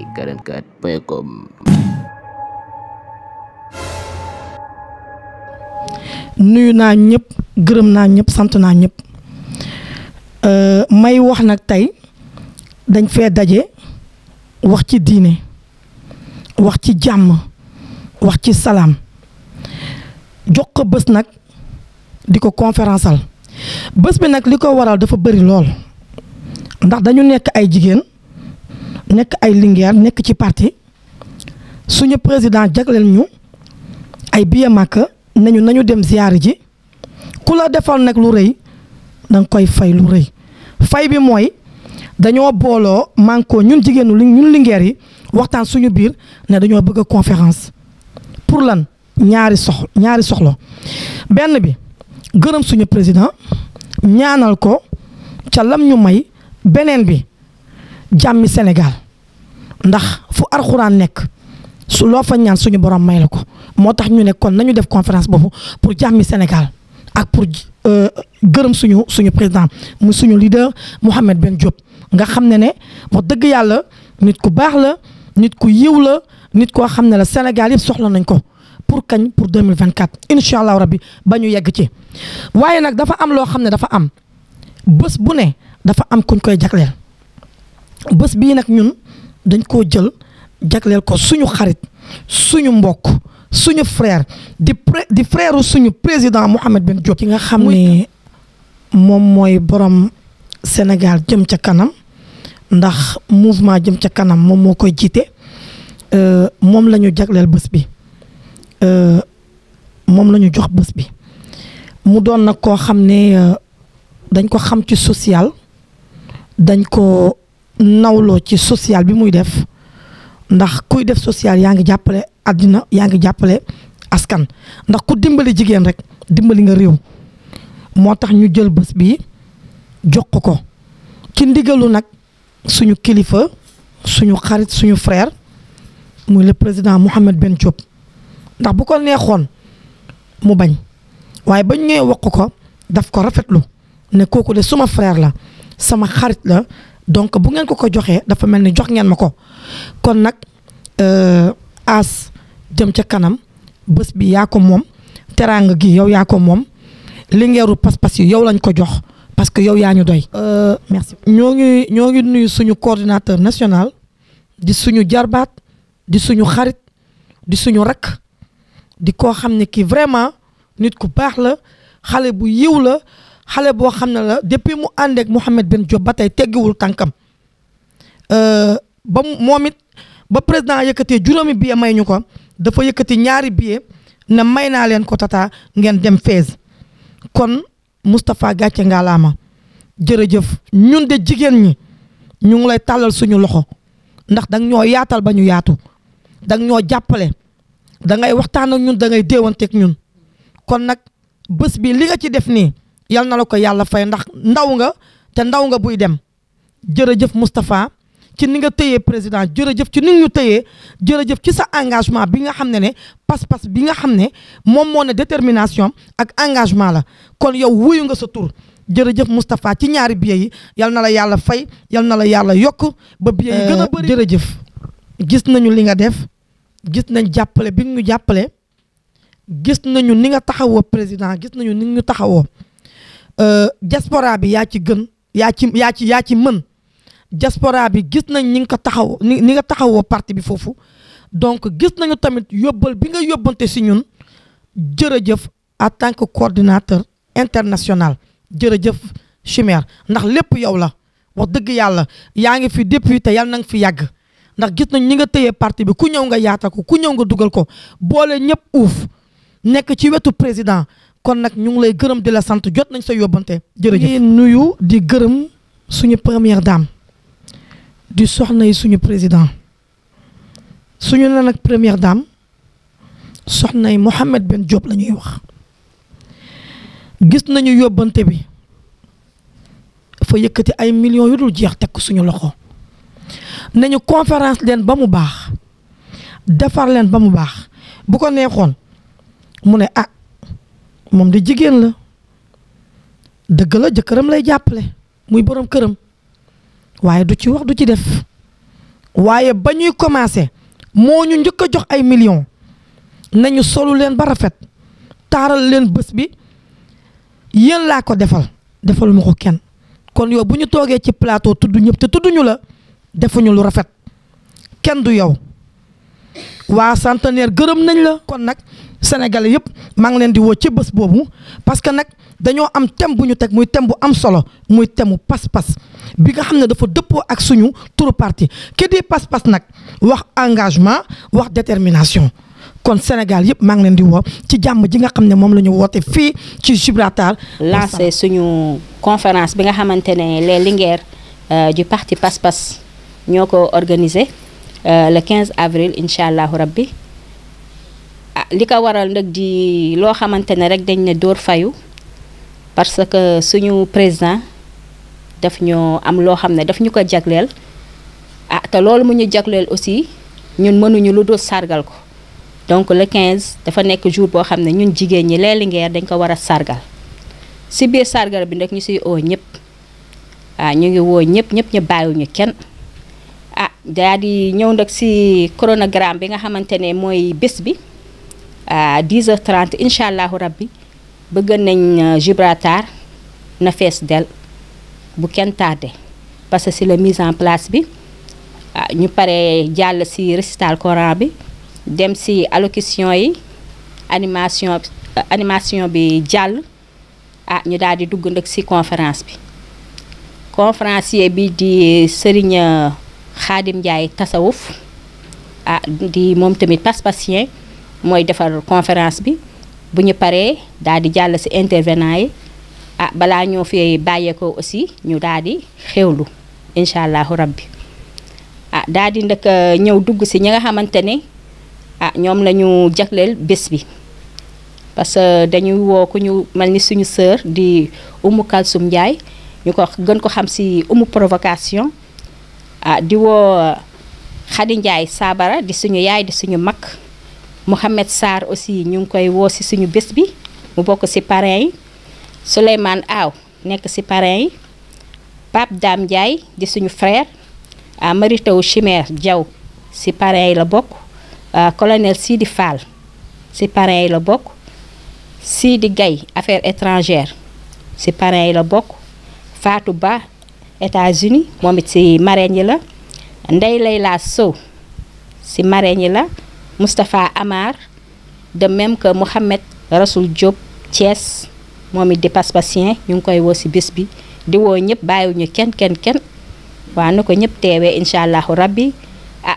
Feeling44.com. nuyu naa ñëpp gërëm naa ñëpp sant naa ñëpp may wax nag tey dañ fee daje wax ci diine wax ci jàmm wax ci salaam jox ko bés nag di ko conférenceal bés bi nag li ko waral dafa bëri lool ndax dañu nekk ay jigéen nekk ay lingeer nekk ci parti suñu président jagleel ñu ay billet Makka nañu dem ziyaar ji ku la defal nag lu rëy danga koy fay lu rëy fay bi mooy dañoo booloo manko ñun jigéenu ñun lingeer yi waxtaan suñu biir ne dañoo bëgg a conférence pour lan ñaari soxla benn bi gërëm suñu président ñaanal ko ca lam ñu may beneen bi jàmmi Sénégal ndax fu alxuraan nekk su loo fa ñaan suñu borom may la ko moo tax ñu ne kon nañu def conférence boobu pour jàmmi Sénégal ak pour gërëm suñu président mu suñu leader Mouhamed Ben Diop nga xam ne wax dëgg yàlla nit ku baax la nit ku yiw la nit koo xam ne la Sénégal yëpp soxla nañ ko pour kañ pour 2024 incha allah rabbi ba ñu yegg ci waaye nag dafa am loo xam ne dafa am bés bu ne dafa am kuñ koy jagleel bés bii nag ñun dañ koo jël jagleel ko suñu xarit suñu mbokk suñu frère di frère suñu président Mouhamed Ben Diop ki nga xam ne moom mooy borom Sénégal jëm ca kanam ndax mouvement jëm ca kanam moom moo koy jiite moom la ñu jagleel bés bi moom la ñu jox bés bi mu doon nag koo xam ne dañ ko xam ci social dañ ko nawloo ci social bi muy def ndax kuy def social yaa ngi jàppale àddina yaa ngi jàppale askan ndax ku dimbali jigéen rek dimbali nga réew moo tax ñu jël bés bi jox ko ci ndigalu nag suñu kilifa suñu xarit suñu frère muy le président Mouhamed Ben Diop ndax bu ko neexoon mu bañ waaye bañ ñëwee wax ko daf ko rafetlu ne kooku de suma frère la sama xarit la donc bu ngeen ko joxee dafa mel ni jox ngeen ma ko kon nag as jëm ca kanam bés bi yaa ko moom teraanga gi yow yaa ko moom lingeeru pas-pas yi yow lañ ko jox parce que yow yaa ñu doy. merci. ñoo ngi nuyu suñu coordinateur national di suñu jarbaat di suñu xarit di suñu rakk di koo xam ne kii vraiment nit ku baax la xale bu yiw la xale boo xam ne la depuis mu ànd ak Mouhamed Ben Diop ba tey teggiwul tànkam ba moom it ba président yëkkatee juróomi billet may ñu ko dafa yëkkati ñaari billet ne may naa leen ko tata ngeen dem Fès kon Moustapha gàcce ngalaama jërëjëf ñun de jigéen ñi ñu ngi lay tàllal suñu loxo ndax danga ñoo yaatal ba ñu yaatu danga ñoo jàppale dangay waxtaan ak ñun dangay déewanteeg ñun kon nag bés bi li nga ci def nii yal na la ko yàlla fay ndax ndaw nga te ndaw nga buy dem jërëjëf Moustapha ci ni nga tëyee président jërëjëf ci ni ñu tëyee jërëjëf ci sa engagement bi nga xam ne pas-pas bi nga xam ne moom moo ne détermination ak engagement la kon yow wuyu nga sa tur jërëjëf Moustapha ci ñaari billet yi yal na la yàlla fay yal na la yàlla yokk ba billet yi gën a bëri jërëjëf gis nañu li nga def gis nañ jàppale bi ñu jàppale gis nañu ni nga taxawoo président gis nañu ni ñu taxawoo diaspora bi yaa ci gën yaa ci mën diaspora bi gis nañ ni nga ko taxaw ni nga taxawoo parti bi foofu donc gis nañu tamit yóbbal bi nga yóbbante si ñun jërëjëf en tant que coordinateur international jërëjëf Chimère ndax lépp yow la wax dëgg yàlla yaa ngi fi depuis te yàlla na nga fi yàgg ndax gis nañ ni nga tëyee parti bi ku ñëw nga yaata ko ku ñëw nga dugal ko boole ñëpp uuf nekk ci wetu président kon nag ñu ngi lay gërëm di la sant jot nañ sa yóbbante jërëjëf nuyu di gërëm suñu première dame di soxna yi suñu président suñu ne nag première dame soxna yi Mouhamed Ben Diop la ñuy wax gis nañu yóbbante bi fa yëkkati ay millions yu dul jeex teg ko suñu loxo nañu conférence leen ba mu baax defar leen ba mu baax bu ko neexoon mu ne ah moom de jigéen la dëgg la jëkkëram lay jàppale muy borom këram waaye du ci wax du ci def waaye ba ñuy commencé moo ñu njëkk a jox ay millions nañu solu leen ba rafet taaral leen bés bi yéen laa ko defalu ma ko kenn kon yow bu ñu toogee ci plateau tudd ñëpp te tudduñu la defuñu lu rafet kenn du yow waa Centenaire gërëm nañ la. kon nag Sénégalais yëpp maa ngi leen di woo ci bés boobu parce que nag dañoo am thème bu ñu teg muy thème bu am solo muy thème mu pas-pas bi nga xam ne dafa dëppoo ak suñu turu parti ki di pas-pas nag wax engagement wax détermination. kon Sénégal yëpp maa ngi leen di woo ci jàmm ji nga xam ne moom la ñu woote fii ci Gibraltar. lancé suñu conférence bi nga xamante ne les Linguères du parti Pas-Pas ñoo ko organisé le 15 avril incha allahu rabbi li ko waral nag di loo xamante ne rek dañ ne dóor fayu parce que suñu président daf ñoo am loo xam ne daf ñu ko jagleel te loolu mu ñu jagleel aussi ñun mënuñu lu dul sargal ko. donc le 15 dafa nekk jour boo xam ne ñun jigéen ñi les Linguères dañ ko war a sargal si biir sargal bi nag ñu siy oo ñëpp ñu ngi woo ñëpp ñu bàyyiwuñu kenn daal di ñëw nag si chronogramme bi nga xamante ne mooy bés bi 10h30 incha allahu rabbi bëgg nañ Gibraltar na fees del bu kenn tardé parce que si la mise en place bi ñu pare jàll si récital Coran bi. dem ci allocution yi animation bi jàll ñu daal di dugg nag ci conférence bi conférencier bi di Serigne Khadim Ndiaye tasawuf di moom tamit pas-pasien mooy defar conférence bi bu ñu paree daal di jàll ci intervenant yi balaa ñoo fi bàyyeekoo aussi ñu daal di xewlu incha allahu rabbi daal di nag ñëw dugg ci ñi nga xamante ne ñoom la ñu jagleel bés bi parce que dañuy woo ku ñu mel ni suñu sœur di Umu Kalsum Ndiaye ñu ko gën ko xam ci Umu Provocation di woo Khady Ndiaye Sabara di suñu yaay di suñu mag Mouhamed Sarr aussi ñu ngi koy woo ci suñu bés bi mu bokk ci parrain yi Souleymane Aw nekk ci parrain yi Pape Dame Ndiaye di suñu frère Maritaw Chimère Diaw ci parrain yi la bokk colonel Sidi Fall ci parrain yi la bokk Sidi Gaye affaires étrangères ci parrain yi la bokk Fatou Ba États-Unis moom it ci marraine yi la Ndeye Layla Sow ci marraine yi la Moustapha Amar de même que Mohamed Rasoul Diop Thiès moom it di pas-pasien ñu ngi koy woo ci bés bi di woo ñëpp bàyyiwuñu kenn waa na ko ñëpp teewee incha allahu rabbi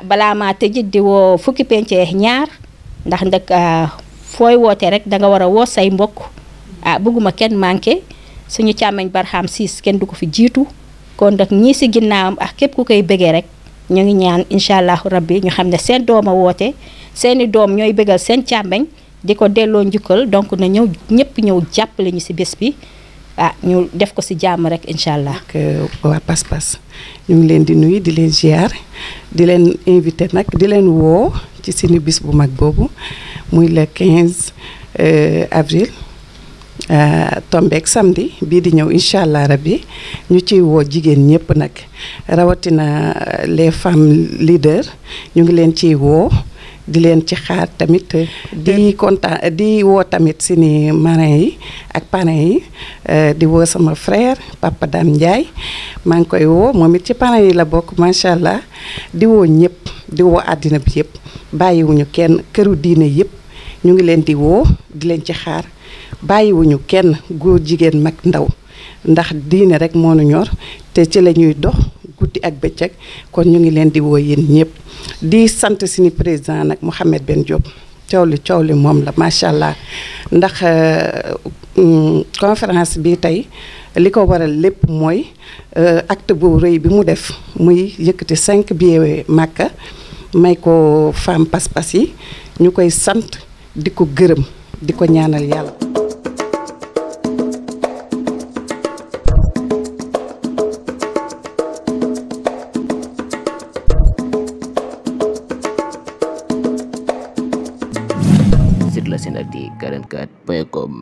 balaa maa tëjit di woo fukki pencee ñaar ndax nag fooy woote rek da nga war a woo say mbokk bëgguma kenn manqué suñu càmmeñ Barham Siis kenn du ko fi jiitu kon nag ñii ci ginnaawam ak képp ku koy bëggee rek ñu ngi ñaan incha allahu rabbi ñu xam ne seen doom a woote seeni doom ñooy bëggal seen càmmeñ di ko delloo njukkal donc na ñëw ñëpp ñëw jàppale ñu ci bés bi ñu def ko ci jàmm rek incha allah. waa Pas-Pas ñu ngi leen di nuyu di leen ziar di leen invité nag di leen woo ci suñu bis bu mag boobu muy le 15 avril tombeek samedi bii di ñëw incha allah rabbi ñu ciy woo jigéen ñëpp nag rawatina les femmes leaders ñu ngi leen ciy woo. di leen ci xaar tamit di kontaan di woo tamit suñu marraines yi ak parrains yi di woo sama frère Papa Dame Ndiaye maa ngi koy woo moom it ci parrains yi la bokk macha allah di woo ñëpp di woo àddina bi yëpp bàyyiwuñu kenn këru diine yëpp ñu ngi leen di woo di leen ci xaar bàyyiwuñu kenn góor jigéen mag ndaw ndax diine rek moo nu ñor te ci la ñuy dox guddi ak bëccëg kon ñu ngi leen di woo yéen ñëpp di sant suñu président nag Mouhamed Ben Diop coow li moom la macha allah ndax conférence bi tey li ko waral lépp mooy acte bu rëy bi mu def muy yëkkati 5 billets Makka may ko femme Pas-Pas yi ñu koy sant di ko gërëm di ko ñaanal yàlla. Seneactu 44.com